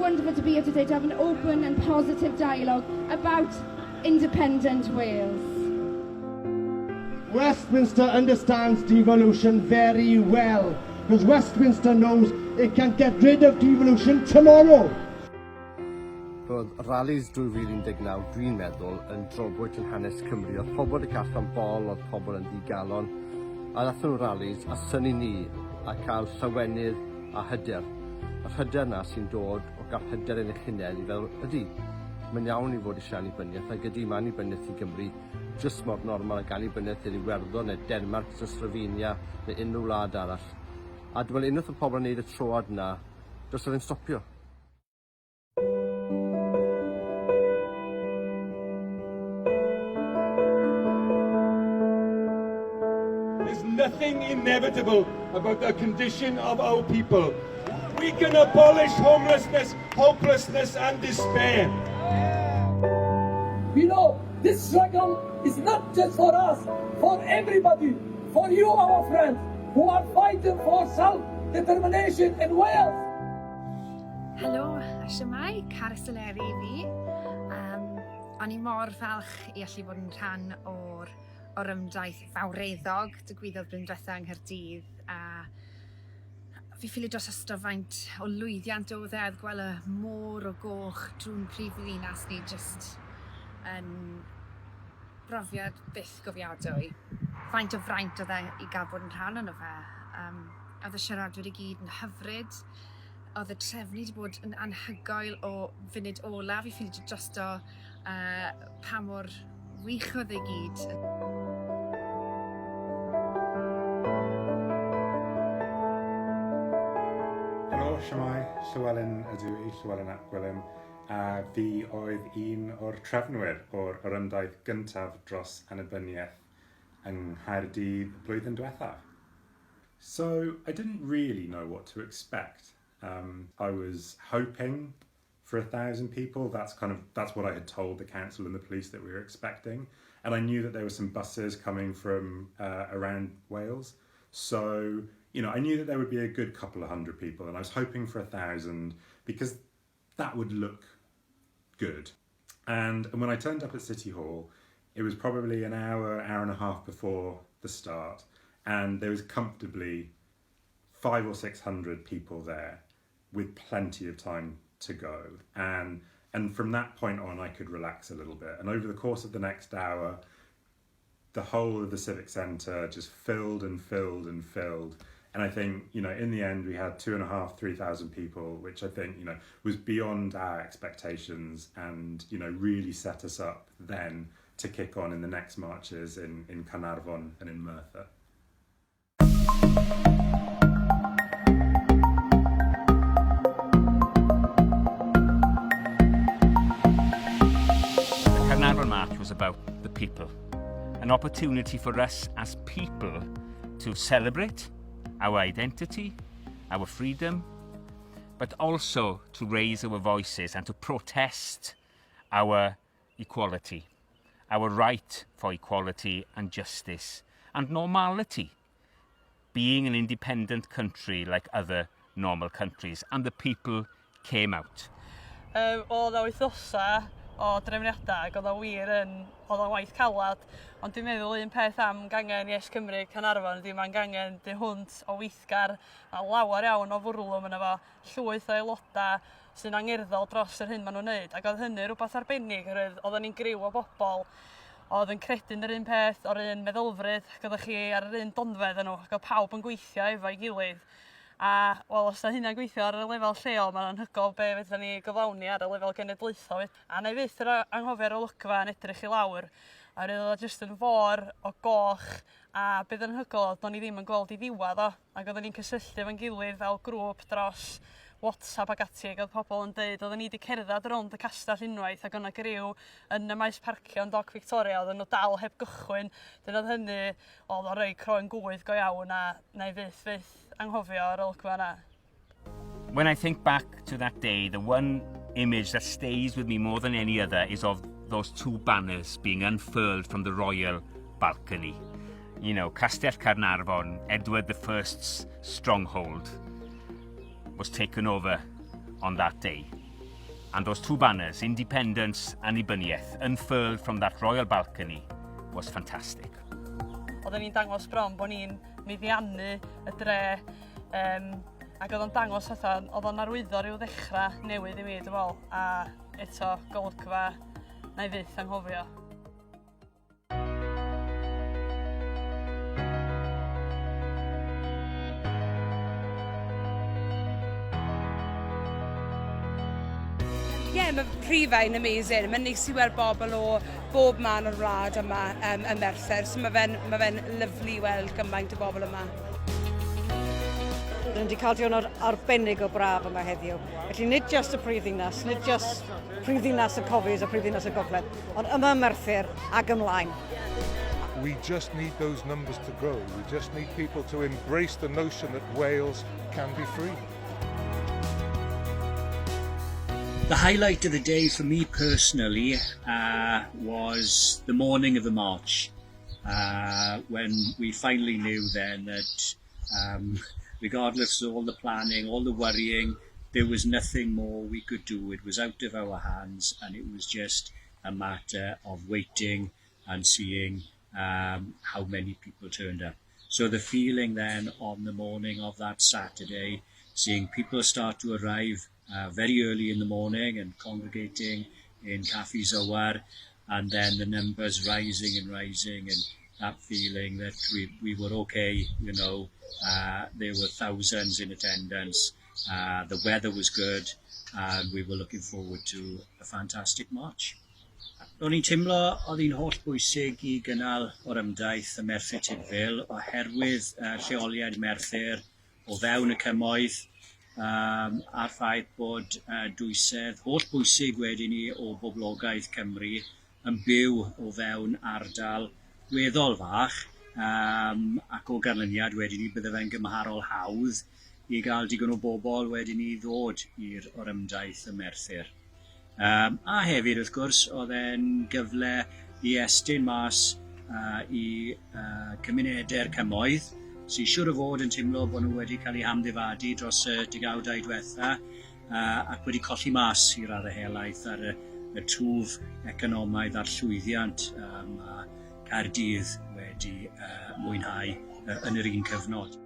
wonderful to be here today to have an open and positive dialogue about independent Wales. Westminster understands devolution very well, because Westminster knows it can get rid of devolution tomorrow. Roedd rallies 2019, dwi'n meddwl, yn drobwynt yn hanes Cymru. Oedd pobl wedi cael llond bol, oedd pobl yn ddigalon. A ddathon nhw rallies a synnu ni a cael llawenydd a hyder. Yr hyder 'na sy'n dod o gael hyder yn eich hunain i feddwl, ydy, mae'n iawn i fod eisiau annibyniaeth, ac ydy, mae annibyniaeth i Gymru jyst mor normal ag annibyniaeth i'r Iwerddon neu Denmarc neu Slovenia neu unrhyw wlad arall. A dwi'n meddwl unwaith mae pobl yn neud y troad 'na, does 'na ddim stopio. There's nothing inevitable about the condition of our people. We can abolish homelessness, hopelessness and despair. We know this struggle is not just for us, for everybody, for you, our friends, who are fighting for self-determination in Wales. Helo, a siwmai, Carys Eleri i fi. Um, o'n i mor falch i allu bod yn rhan o'r orymdaith fawreddog digwyddodd blwyddyn diwetha yng Nghaerdydd a fi ffili dros ystod faint o lwyddiant oedd e, oedd gweld y môr o goch drwy'n prif ddinas ni jyst yn brofiad byth gofiadwy. Faint o fraint oedd e i gael bod yn rhan ono fe. Um, oedd y siaradwyr i gyd yn hyfryd. Oedd y trefnu wedi bod yn anhygoel o funud olaf i ffili drosto pa mor wych oedd e gyd. Helo, siwmai, Llywelyn ydw i, Llywelyn ap Gwilym, a fi oedd un o'r trefnwyr o'r orymdaith gyntaf dros annibyniaeth yng Nghaerdydd blwyddyn diwethaf. So, I didn't really know what to expect. Um, I was hoping for a thousand people. That's kind of that's what I had told the council and the police that we were expecting. And I knew that there were some buses coming from uh, around Wales. So, you know, I knew that there would be a good couple of hundred people, and I was hoping for a thousand because that would look good. And, and when I turned up at City Hall, it was probably an hour, hour and a half before the start, and there was comfortably five or 600 people there with plenty of time to go. And and from that point on, I could relax a little bit. And over the course of the next hour, the whole of the civic centre just filled and filled and filled. And I think, you know, in the end, we had two and a half, 3,000 people, which I think, you know, was beyond our expectations and, you know, really set us up then to kick on in the next marches in, in Carnarvon and in Merthyr. The Carnarvon March was about the people, an opportunity for us as people to celebrate our identity, our freedom, but also to raise our voices and to protest our equality, our right for equality and justice and normality, being an independent country like other normal countries. And the people came out. Um, oedd o wythnosau o drefniadau ac oedd o wir yn, oedd o'n waith calad. Ond dwi'n meddwl un peth am gangen Yes Cymru Caernarfon ydy mae'n gangen du hwnt o weithgar a lawer iawn o fwrlwm yna fo, llwyth o aelodau sy'n angerddol dros yr hyn maen nhw'n neud ac oedd hynny rhywbeth arbennig oherwydd oedden ni'n griw o bobl oedd yn credu'n yr un peth, o'r un meddylfryd, ac oeddech chi ar yr un donfedd â nhw, ac oedd pawb yn gweithio efo'i gilydd. A wel, os 'na hynna'n gweithio ar y lefel lleol, mae'n anhygoel be fedra ni gyflawni ar y lefel genedlaethol. A na i fyth yr anghofio'r olygfa yn edrych i lawr. A roedd o jyst yn fôr o goch a beth anhygoel oedd do'n i ddim yn gweld i ddiwedd o. Ac oedden ni'n cysylltu efo'n gilydd fel grŵp dros WhatsApp ac ati ac oedd pobl yn deud oedden ni 'di cerdded rownd y castell unwaith ac o'na griw yn y maes parcio yn Doc Victoria oedden nhw dal heb gychwyn. Dyn oedd hynny, oedd o'n rhoi croen gwydd go iawn a na i fyth fyth anghofio yr olygfa yna. When I think back to that day, the one image that stays with me more than any other is of those two banners being unfurled from the royal balcony. You know, Castell Caernarfon, Edward I's stronghold, was taken over on that day. And those two banners, Independence and Annibyniaeth, unfurled from that royal balcony, was fantastic. Oedden ni'n dangos bron bod ni'n meddiannu y dre, um, ac oedd o'n dangos fatha, oedd o'n arwyddo rhyw ddechrau newydd i mi, dwi'n meddwl, a eto golygfa na i fyth anghofio. Ie, yeah, mae Rhufain amazing. Mae'n neis i weld bobl o bob man o'r wlad yma um, ym Merthyr, so mae fe'n ma fe lyflu weld gymaint o bobl yma. Rydyn wedi cael diwrnod arbennig o braf yma heddiw. Felly nid just y prifddinas, nid just prifddinas y Cofis a prifddinas y Gogledd, ond yma ym Merthyr ag ymlaen. We just need those numbers to grow. We just need people to embrace the notion that Wales can be free. The highlight of the day for me personally uh, was the morning of the march, uh, when we finally knew then that um, regardless of all the planning, all the worrying, there was nothing more we could do. It was out of our hands and it was just a matter of waiting and seeing um, how many people turned up. So the feeling then on the morning of that Saturday, seeing people start to arrive uh, very early in the morning and congregating in Caffi Zoar, and then the numbers rising and rising and that feeling that we, we were okay, you know, uh, there were thousands in attendance, uh, the weather was good, and we were looking forward to a fantastic march. Ro'n i'n teimlo oedd hi'n holl bwysig i gynnal o'r ymdaith y Merthyr Tudful oherwydd uh, lleoliad Merthyr o fewn y cymoedd um, a'r ffaith bod uh, dwysedd holl bwysig wedyn ni o boblogaeth Cymru yn byw o fewn ardal weddol fach um, ac o ganlyniad wedyn ni bydde fe'n gymharol hawdd i gael digon o bobl wedyn ni ddod i'r orymdaith y Merthyr. Um, a hefyd, wrth gwrs, oedd e'n gyfle i estyn mas uh, i uh, cymunedau'r cymoedd, sy'n siŵr o fod yn teimlo bod nhw wedi cael eu hamddifadu dros y degawdau diwetha uh, ac wedi colli mas i raddau helaeth ar y, y twf economaidd a'r llwyddiant um, a Caerdydd wedi uh, mwynhau uh, yn yr un cyfnod.